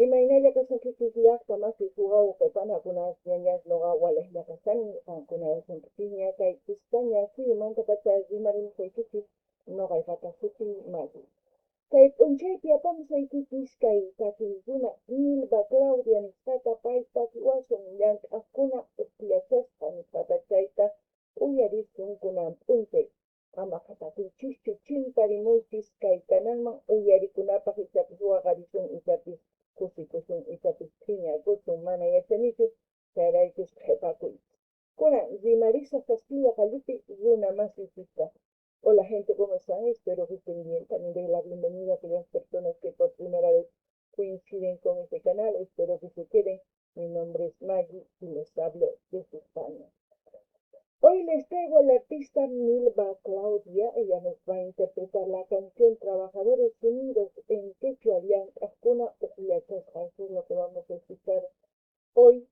Imaynalla kashankichis llaqta masi wawqe panakuna ñañas noqa walejlla kashani qankuna yachankichikña kay España suyumantapacha rimarimusaykichis noqaypata sutiy Magui. Kay p'unchaypi apamusaykichis kay takiykuna Milva Claudia nisqata pay takiwasun llank'aqkuna ujllachasqa nisqata chayta uyarisun kunan p'unchay. Ama qhapakuychischu chimparimuychis kay kanalman uyarikunapaq ichapis waqarisun ichapis kusikusun ichapis phiñakusun mana yachanichu chayraykus qhepakuychis. Kunan rimarisaq kastilla qallupi runa masiychista. Hola gente, ¿cómo están? Espero que estén bien. También doy la bienvenida a aquellas personas que por primera vez coinciden con este canal. Espero que se queden. Mi nombre es Maggie y les hablo desde España. Hoy les traigo a la artista Milva Claudia. Ella nos va a interpretar la canción Trabajadores Unidos en quechua llank'aqkuna ujllachasqa. Eso es lo que vamos a escuchar hoy.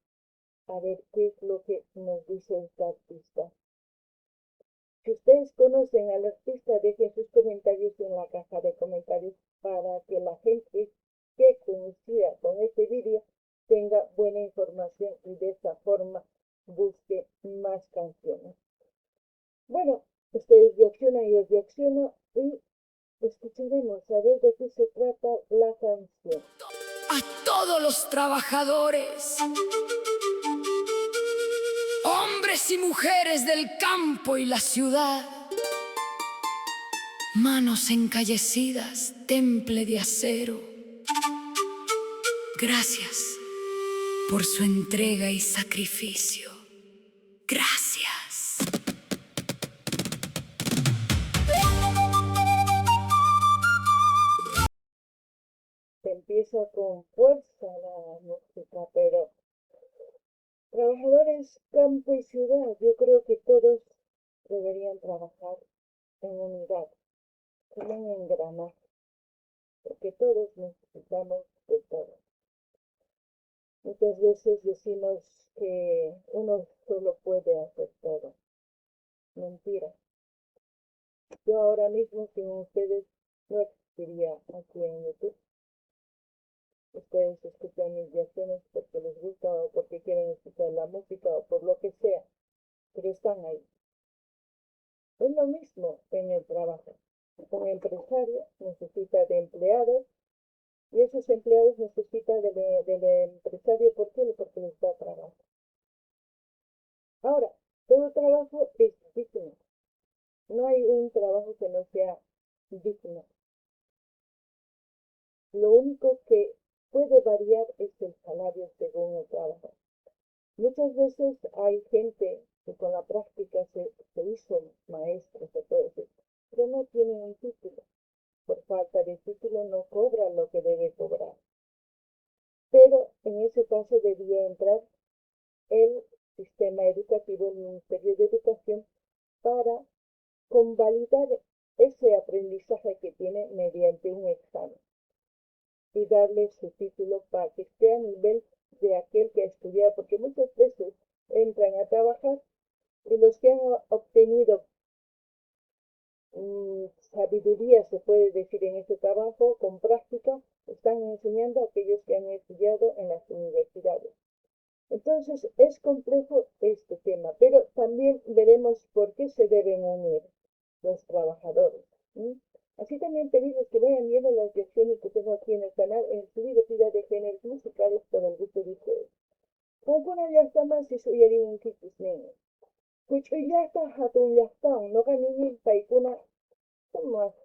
A ver qué es lo que nos dice esta artista. Si ustedes conocen al artista, dejen sus comentarios en la caja de comentarios para que la gente que coincida con este vídeo tenga buena información y de esa forma busque más canciones. Bueno, ustedes reaccionan, yo reacciono y escucharemos a ver de qué se trata la canción. A todos los trabajadores, hombres y mujeres del campo y la ciudad, manos encallecidas, temple de acero. Gracias por su entrega y sacrificio. Gracias. Empieza con fuerza la música, pero trabajadores, campo y ciudad, yo creo que todos deberían trabajar en unidad, como un engranaje, porque todos necesitamos de todo. Muchas veces decimos que uno solo puede hacer todo. Mentira. Yo ahora mismo sin ustedes no existiría aquí en YouTube. Ustedes escuchan mis reacciones porque les gusta o porque quieren escuchar la música o por lo que sea, pero están ahí. Es lo mismo en el trabajo. Un empresario necesita de empleados y esos empleados necesitan del empresario. ¿Por qué? Porque les da trabajo. Ahora, todo trabajo es digno. No hay un trabajo que no sea digno. Lo único que puede variar es el salario según el trabajo. Muchas veces hay gente que con la práctica se hizo maestro, se puede decir, pero no tiene un título. Por falta de título no cobra lo que debe cobrar. Pero en ese caso debía entrar el sistema educativo, el Ministerio de Educación, para convalidar ese aprendizaje que tiene mediante un examen y darle su título para que esté a nivel de aquel que ha estudiado, porque muchas veces entran a trabajar y los que han obtenido sabiduría, se puede decir, en este trabajo, con práctica, están enseñando a aquellos que han estudiado en las universidades. Entonces, es complejo este tema, pero también veremos por qué se deben unir los trabajadores. Así también pedirles que vayan viendo las reacciones que tengo aquí en el canal en su diversidad de géneros musicales por el gusto de ustedes. Qankuna llaqta masis uyariwankichis nini. Huch'uy llaqta hatun llaqtawan noqa nini paykuna sumaq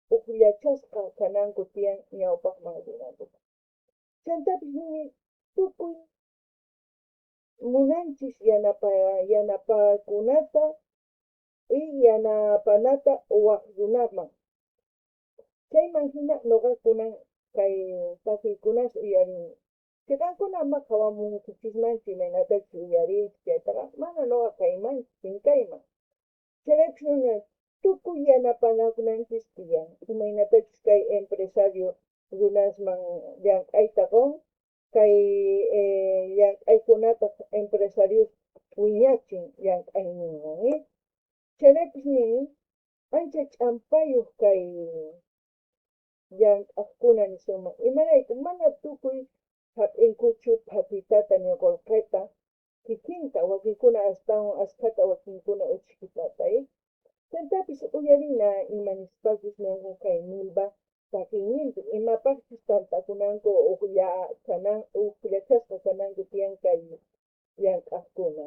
ujllachasqa kananku tiyan ñawpaqman rinankupaq. Chantapis nini tukuy munanchis yanapakunata y yanapanata waj runaman. Chayman hina noqa kunan kay takiykunas uyarini. Chayqankuna ama qhawamunkichismanchu imaynatachus uyariychis chaytaqa mana noqa kaymanchu chinkayman. Chayraykus nina tukuy yanapanakunanchis tiyan. Imaynatachus kay empresario runasman llank'ayta qon, kay llank'aykunataq empresarios wiñachin llank'ayninwan. Chayraykus nini ancha ch'ampayuq kay Llank'ajkuna nisunman. Imarayku mana tukuy hap'inkuchu phatitata ni qolqeta kikinta, wakinkuna astawan askhata, wakinkuna uchkitata. Chantapis uyarina ima nispachus nenqa kay Nilva takiyninpi, imapajchus tantakunanku ujllachasqa kananku tiyan kay llank'ajkuna.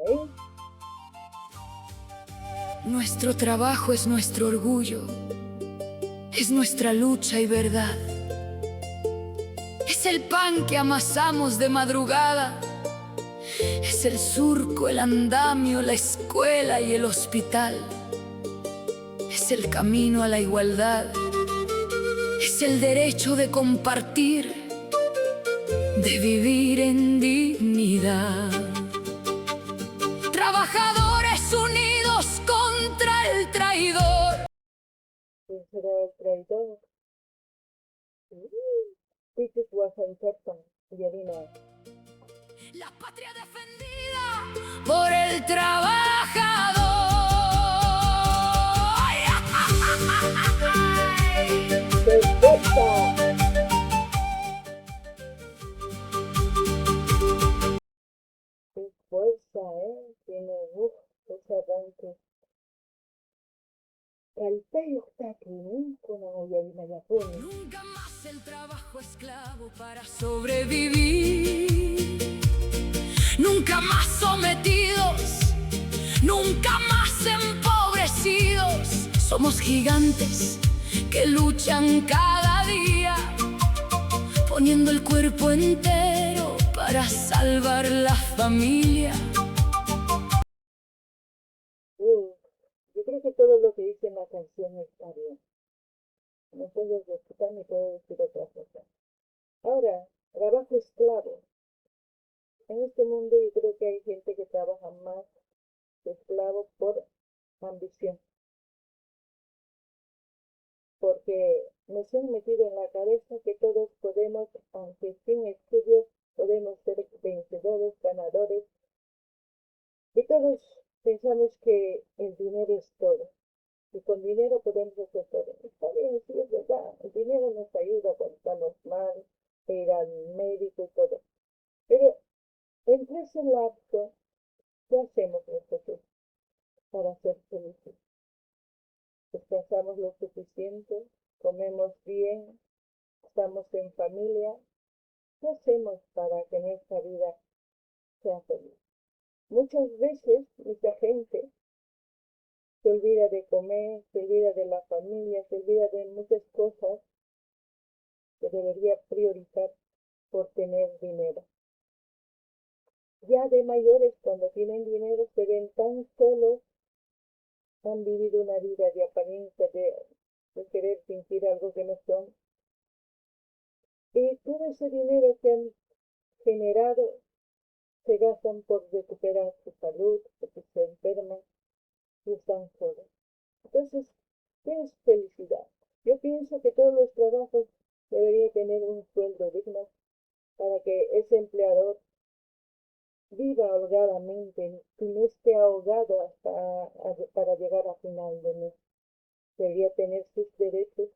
Nuestro trabajo es nuestro orgullo, es nuestra lucha y verdad. Es el pan que amasamos de madrugada, es el surco, el andamio, la escuela y el hospital. Es el camino a la igualdad, es el derecho de compartir, de vivir en dignidad. Trabajadores unidos contra el traidor. ¿Quién será el traidor? Pichus wasancharpan, uyarina. La patria defendida por el trabajador. ¡Ay, ay! ¡Perfecta! ¡Qué fuerza, eh! Tiene, uf, ese arranque. Kallpayuq takiyninkuna uyarinallapuni. Nunca más el trabajo esclavo para sobrevivir. Nunca más sometidos, nunca más empobrecidos. Somos gigantes que luchan cada día, poniendo el cuerpo entero para salvar la familia. Uf, yo creo que todo lo que dice en la canción está bien. No puedo refutar ni puedo decir otra cosa. Ahora, trabajo esclavo. En este mundo yo creo que hay gente que trabaja más de esclavo por ambición. Porque nos han metido en la cabeza que todos podemos, aunque sin estudios, podemos ser vencedores, ganadores. Y todos pensamos que el dinero es todo. Y con dinero podemos hacer todo. Está bien, sí, es verdad. El dinero nos ayuda cuando estamos mal, ir al médico y todo. Pero entre ese lapso, ¿qué hacemos nosotros para ser felices? Descansamos lo suficiente, comemos bien, estamos en familia. ¿Qué hacemos para que nuestra vida sea feliz? Muchas veces, mucha gente se olvida de comer, se olvida de la familia, se olvida de muchas cosas que debería priorizar por tener dinero. Ya de mayores, cuando tienen dinero, se ven tan solos, han vivido una vida de apariencia, de querer fingir algo que no son. Y todo ese dinero que han generado se gastan por recuperar su salud, porque se enferman y están solos. Entonces, ¿qué es felicidad? Yo pienso que todos los trabajos deberían tener un sueldo digno para que ese empleador viva holgadamente y no esté ahogado hasta para llegar a final de mes. Debería tener sus derechos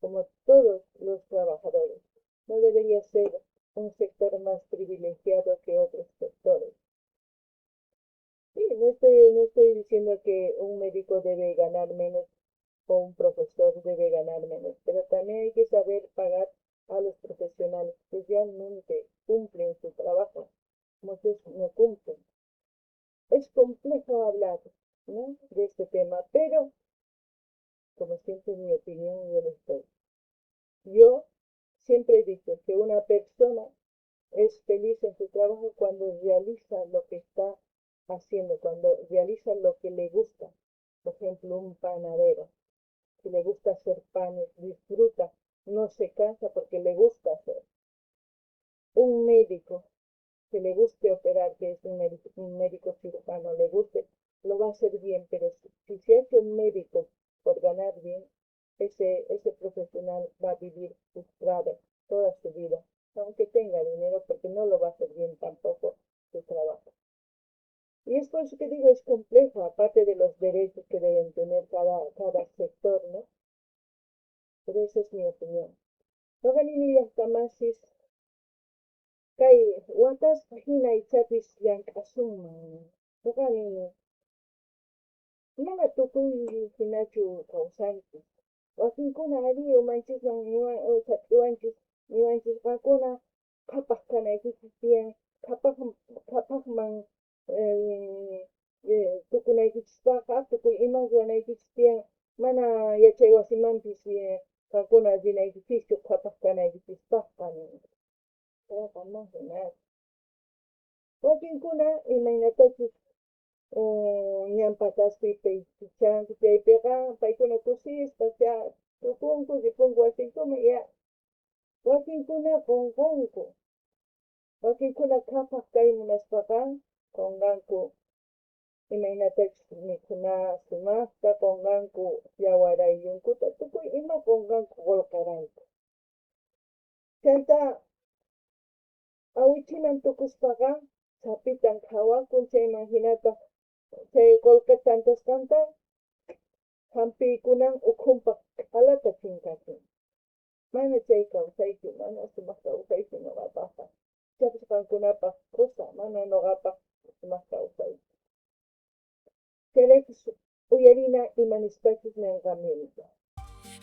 como todos los trabajadores. No debería ser un sector más privilegiado que otros sectores. Sí, no estoy diciendo que un médico debe ganar menos o un profesor debe ganar menos, pero también hay que saber pagar a los profesionales que realmente cumplen su trabajo. Muchos no cumplen. Es complejo hablar, ¿no?, de este tema, pero como siempre mi opinión yo les doy. Yo siempre he dicho que una persona es feliz en su trabajo cuando realiza lo que está haciendo, cuando realiza lo que le gusta. Por ejemplo, un panadero que le gusta hacer panes, disfruta, no se cansa porque le gusta hacer. Un médico que le guste operar, que es un médico cirujano, le guste, lo va a hacer bien, pero si se hace un médico por ganar bien, ese profesional va a vivir frustrado toda su vida, aunque tenga dinero, porque no lo va a hacer bien tampoco su trabajo. Y es por eso que digo, es complejo, aparte de los derechos que deben tener cada sector, ¿no? Pero esa es mi opinión. Noqa nini llajtamasis kay watasqa hina ichapis llank'asunman. Noqa nini mana tukuy hinachu kawsanchis. Wakinkuna arí umanchisman sat'iwanchis niwanchis qankuna qhapaq kanaykichis tiyan, qhapaqman tukunaykichispaqqa tukuy ima ruwanaykichis tiyan, mana yachaywasimanpis qankuna rinaykichischu qhapaq kanaykichispaqqa ninku. Chayqa mana hinachu. Wakinkuna imaynatachus ñan pataspi paychichanku chaypiqa paykuna kusispa tukunku ripunku wasinkuman ya. Wakinkuna qonqanku. Wakinkuna qhapaq kay munaspaqa qonqanku imaynatachus mikhuna sumaqta, qonqanku yawaraylunkuta, tukuy ima qonqanku qolqerayku. Chanta awichiman tukuspaqa sapitan qhawakun chayman hinataq chay qolqe tantasqanta hampiykunan ukhunpaq q'alata chinkachin. Mana chay kawsaychu, mana sumaq kawsaychu noqapaqqa. Ichapis qankunapaq kusa, mana noqapaq sumaq kawsaychu. Chayrayku uyarina ima nispachus nenqa Mirta.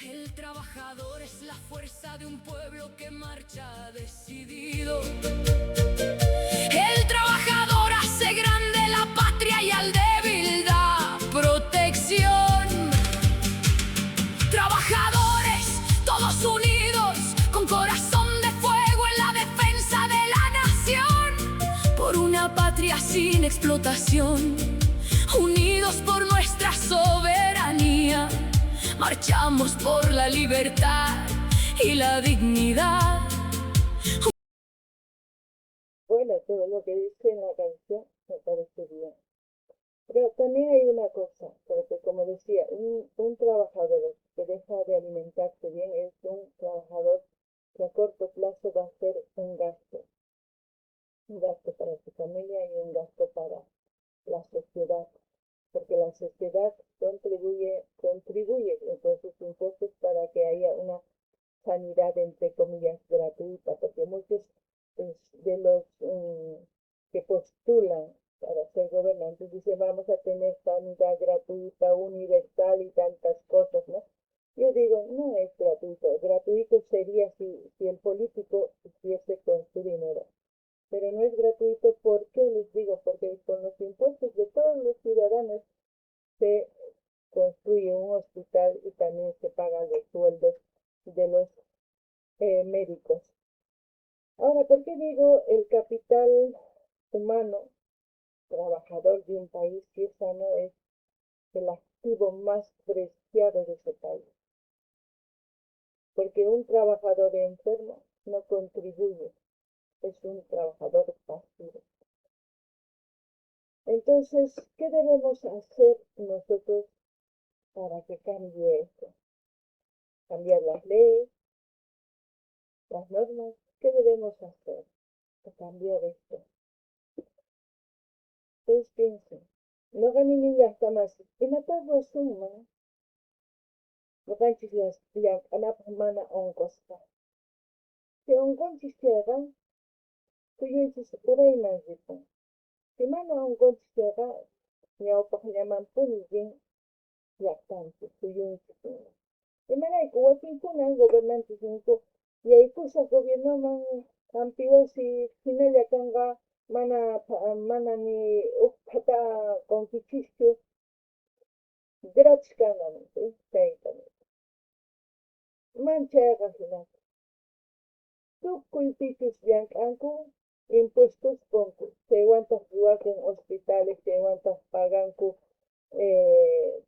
El trabajador es la fuerza de un pueblo que marcha decidido. El trabajador hace grande la patria y al débil da protección. Trabajadores, todos unidos, con corazón de fuego en la defensa de la nación. Por una patria sin explotación, unidos por nuestra soberanía, marchamos por la libertad y la dignidad. Bueno, todo lo que dice en la canción me parece bien. Pero también hay una cosa, porque como decía, un trabajador que deja de alimentarse bien es un trabajador que a corto plazo va a ser un gasto. Un gasto para su familia y un gasto para la sociedad, porque la sociedad contribuye con sus impuestos para que haya una sanidad, entre comillas, gratuita, porque muchos, pues, de los que postulan para ser gobernantes dicen vamos a tener sanidad gratuita, universal y tantas cosas, ¿no? Yo digo, no es gratuito. Gratuito sería si el político hiciese con su dinero. Pero no es gratuito, ¿por qué les digo? Porque con los impuestos de todos los ciudadanos se construye un hospital y también se pagan los sueldos de los médicos. Ahora, ¿por qué digo el capital humano trabajador de un país, si esa no es el activo más preciado de ese país? Porque un trabajador enfermo no contribuye, es un trabajador pasivo. Entonces, ¿qué debemos hacer nosotros para que cambie esto? Cambiar las leyes, las normas. ¿Qué debemos hacer para cambiar esto? Ustedes piensen. Noqa nini llajtamasi, imatá ruwasunman noqanchis llank'anapaq mana unquspa? Si unqunchis chayqa, suyunchis urayman ripun. Si mana unqunchis chayqa, ñawpaqllamanpuni rin llaqtanchis, suyunchis ima. Imarayku wakinkuna gobernantes ninku, yaykusaq gobiernoman hampi wasi hinalla kanqa, mana ni uj phata qonkichischu, gratis kanqa ninku, chayta ninku. Man chayqa hinachu. Tukuy pichus llank'anku, impuestos qonku, chaywantaq ruwakun hospitales, chaywantaq paganku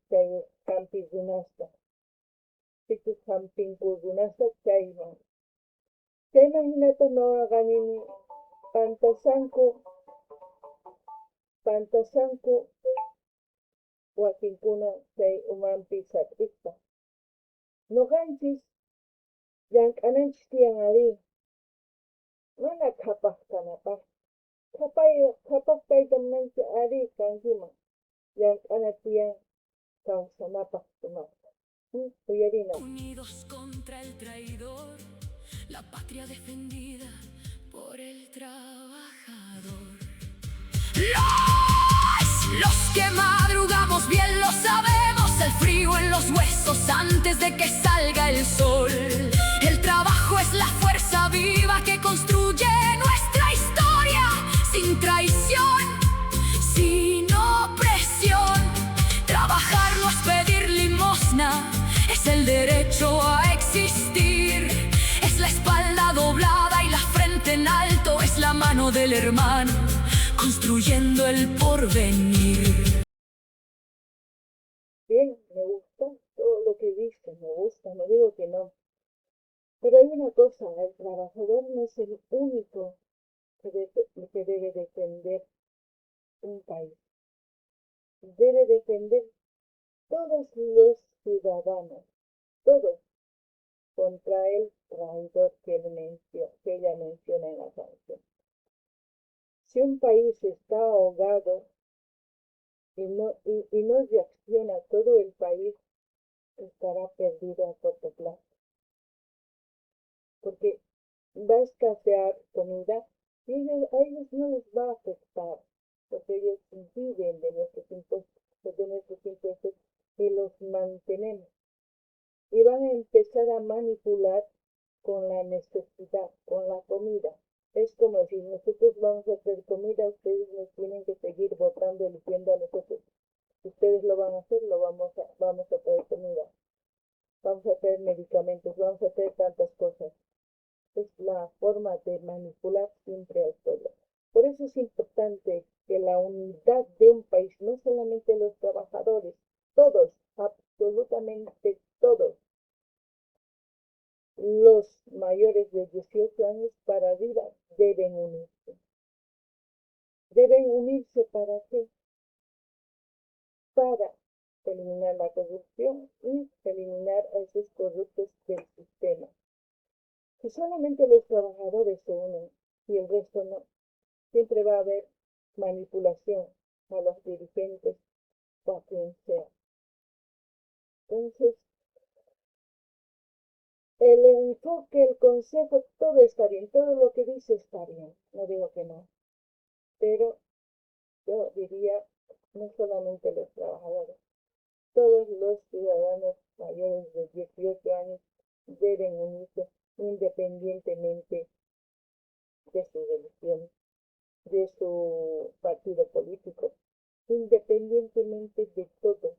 chay hampi runasta, pichus hampinku runasta chayman. Chayman hinata noqaqa nini pantasanku wakinkuna chay umanpi sat'ispa. Noqanchis llank'ananchis tiyan arí, mana qhapaq kanapaq. Qhapaq kayta munanchis arí kankiman, llank'ana tiyan kawsanapaq sumaqta. Uyarina. Unidos contra el traidor, La patria defendida por el trabajador. Los que madrugamos bien lo sabemos, el frío en los huesos antes de que salga el sol. El trabajo es la fuerza viva que construye nuestra historia sin traición, sin opresión. Trabajar no es pedir limosna, es el derecho a existir. Es la espalda doblada y la frente en alto, es la mano del hermano construyendo el porvenir. Bien, me gusta todo lo que dice, me gusta, no digo que no. Pero hay una cosa, el trabajador no es el único que debe defender un país. Debe defender todos los ciudadanos, todos, contra el traidor que ella menciona en la canción. Si un país está ahogado y no reacciona todo el país, estará perdido a corto plazo. Porque va a escasear comida y a ellos no les va a afectar, porque ellos viven de nuestros impuestos y los mantenemos. Y van a empezar a manipular con la necesidad, con la comida. Es como si nosotros vamos a hacer comida, ustedes nos tienen que seguir votando, eligiendo a nosotros. Ustedes lo van a hacer, lo vamos a, vamos a traer comida, vamos a traer medicamentos, vamos a hacer tantas cosas. Es la forma de manipular siempre al pueblo. Por eso es importante que la unidad de un país, no solamente los trabajadores, todos, absolutamente todos, los mayores de 18 años para arriba deben unirse. ¿Deben unirse para qué? Para eliminar la corrupción y eliminar a esos corruptos del sistema. Si solamente los trabajadores se unen y el resto no, siempre va a haber manipulación a los dirigentes o a quien sea. Entonces, el enfoque, el consejo, todo está bien, todo lo que dice está bien, no digo que no, pero yo diría no solamente los trabajadores, todos los ciudadanos mayores de 18 años deben unirse independientemente de su religión, de su partido político, independientemente de todo.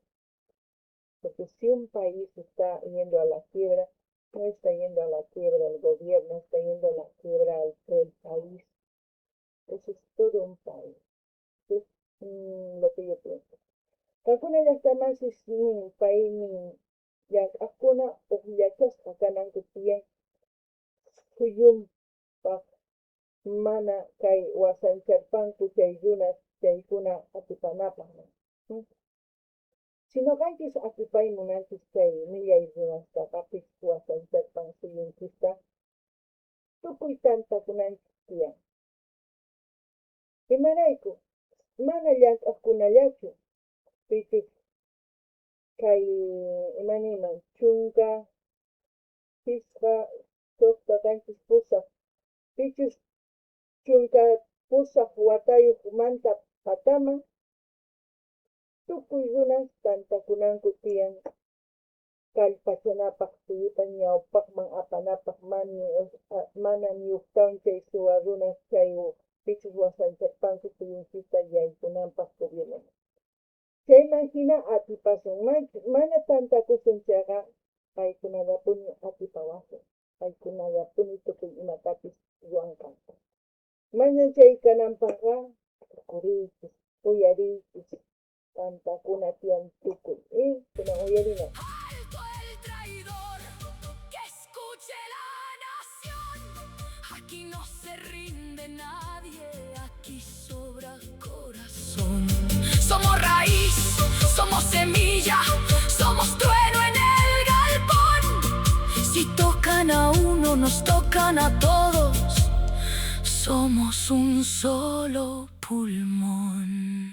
Porque si un país está yendo a la quiebra, no está yendo a la quiebra el gobierno, está yendo a la quiebra el país. Eso es todo un país. Es lo que yo pienso. Qankuna llaqtamasis nin pay nin llank'aqkuna hukllachasqa kananku tiyan suyunpaq mana kay wasancharpanku chay runas chaykuna atipanapaq. Si noqanchis atipay munanchis chay millay runastaqa wasancharpan suyunchista tukuy tantakunanchis tiyan. Imarayku mana llank'aqkunallachu pichus kay imaniyman 15 suqta qanchis pusaq pichus 18 watayuqmanta pataman tukuy runas tantakunanku tiyan kallpachanapaq suyuta ñawpaqman apanapaq mana ni chay suwa runas chay pichus wasancharpanku suyunchista yaykunanpaq gobiernoman. Chayman hina atipasun mana tantakusun chayqa paykunallapuni atipawasun paykunallapuni tukuy imatapis ruwanqanku. Mana chay kananpaqqa tukuriychis uyariychis tantakuna tiyan tukuy kunan uyarina. Alto el traidor, que escuche la nación. Aquí no se rinde nadie, aquí sobra corazón. Somos raíz, somos semilla, somos trueno en el galpón. Si tocan a uno, nos tocan a todos. Somos un solo pulmón.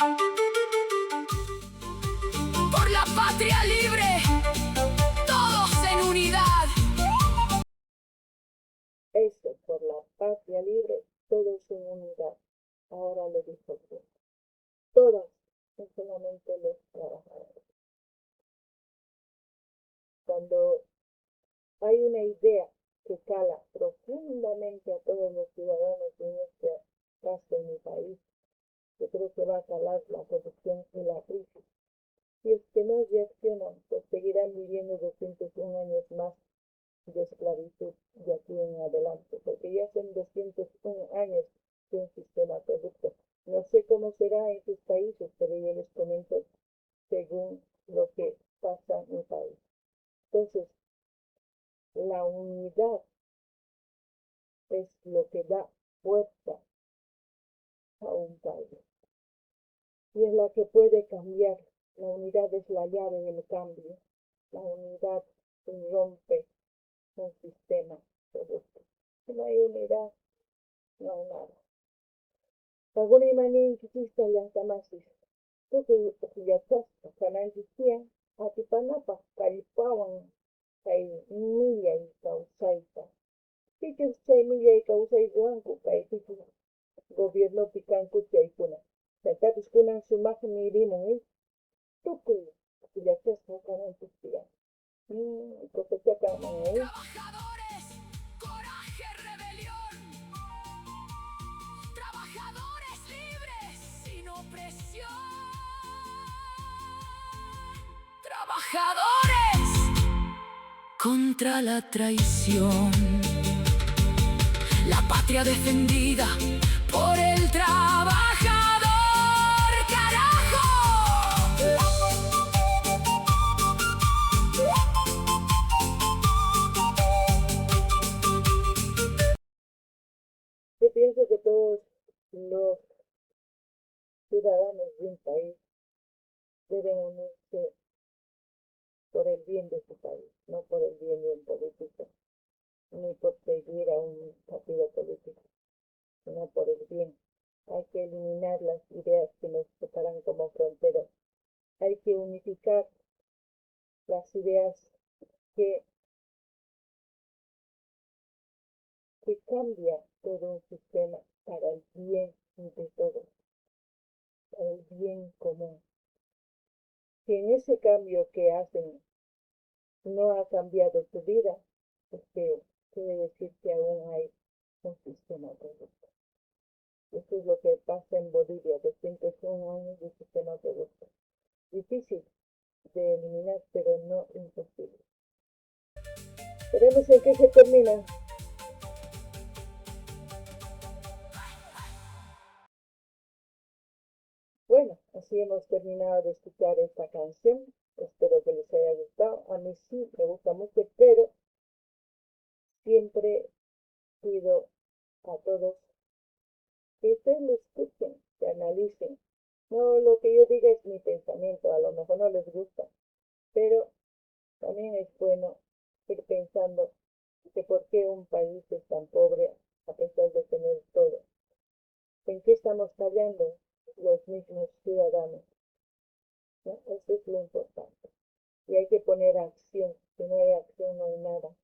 Por la patria libre, todos en unidad. Todos en unidad. Ahora lo dijo bien. Todos, no solamente los trabajadores. Cuando hay una idea que cala profundamente a todos los ciudadanos, en este caso en mi país, yo creo que va a calar la corrupción y la crisis. Si es que no reaccionan, pues seguirán viviendo 201 años más de esclavitud de aquí en adelante, porque ya son 201 años de un sistema corrupto. No sé cómo será en sus países, pero yo les comento según lo que pasa en mi país. Entonces, la unidad es lo que da fuerza a un país. Y es la que puede cambiar. La unidad es la llave del cambio. La unidad rompe un sistema corrupto. Si no hay unidad, no hay nada. Paguna imaninchista llaqtamasis tukuy ujllachasqa kananchis tiyan atipanapaj kallpawan kay millay kawsayta. Pichus chay millay kawsay ruwanku kaypichus gobiernopi kanku chaykuna. Chaytapis kunan sumaqmi rimun, tukuy ujllachasqa kananchis tiyan. Cosecha kanman, Trabajadores, coraje, rebelión. Trabajadores libres, sin opresión. Trabajadores contra la traición. La patria defendida por el trabajador. ¡Carajo! Yo pienso que todos los ciudadanos de un país deben unirse por el bien de su país, no por el bien de un político, ni por seguir a un partido político, sino por el bien. Hay que eliminar las ideas que nos separan como fronteras. Hay que unificar las ideas que cambia todo un sistema para el bien de todos, para el bien común. Si en ese cambio que hacen no ha cambiado tu vida, es que quiere decir que aún hay un sistema corrupto. Esto es lo que pasa en Bolivia, 201 años de sistema corrupto. Difícil de eliminar, pero no imposible. Veremos en qué se termina. Bueno, así hemos terminado de escuchar esta canción. Espero que les haya gustado. A mí sí me gusta mucho, pero siempre pido a todos que ustedes lo escuchen, que analicen. No, lo que yo diga es mi pensamiento, a lo mejor no les gusta, pero también es bueno ir pensando que por qué un país es tan pobre a pesar de tener todo. ¿En qué estamos fallando los mismos ciudadanos? ¿No? Eso es lo importante. Y hay que poner acción. Si no hay acción, no hay nada.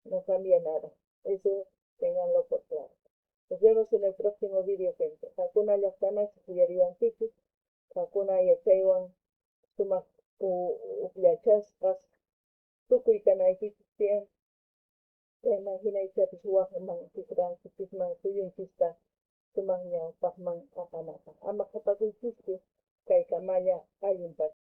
No cambia nada. Eso ténganlo por claro. Nos vemos en el próximo vídeo, gente. Hakuna llaqtamas uyariwankichis. Hakuna yachaywan sumaq upllachasqas tukuy kanaykichis tiyan. Imaginaychapis wajman tikranchikman suyunchista sumaq ñawpaqman apanapaq. Ama qhapakuychischu kaykamalla allin pacha.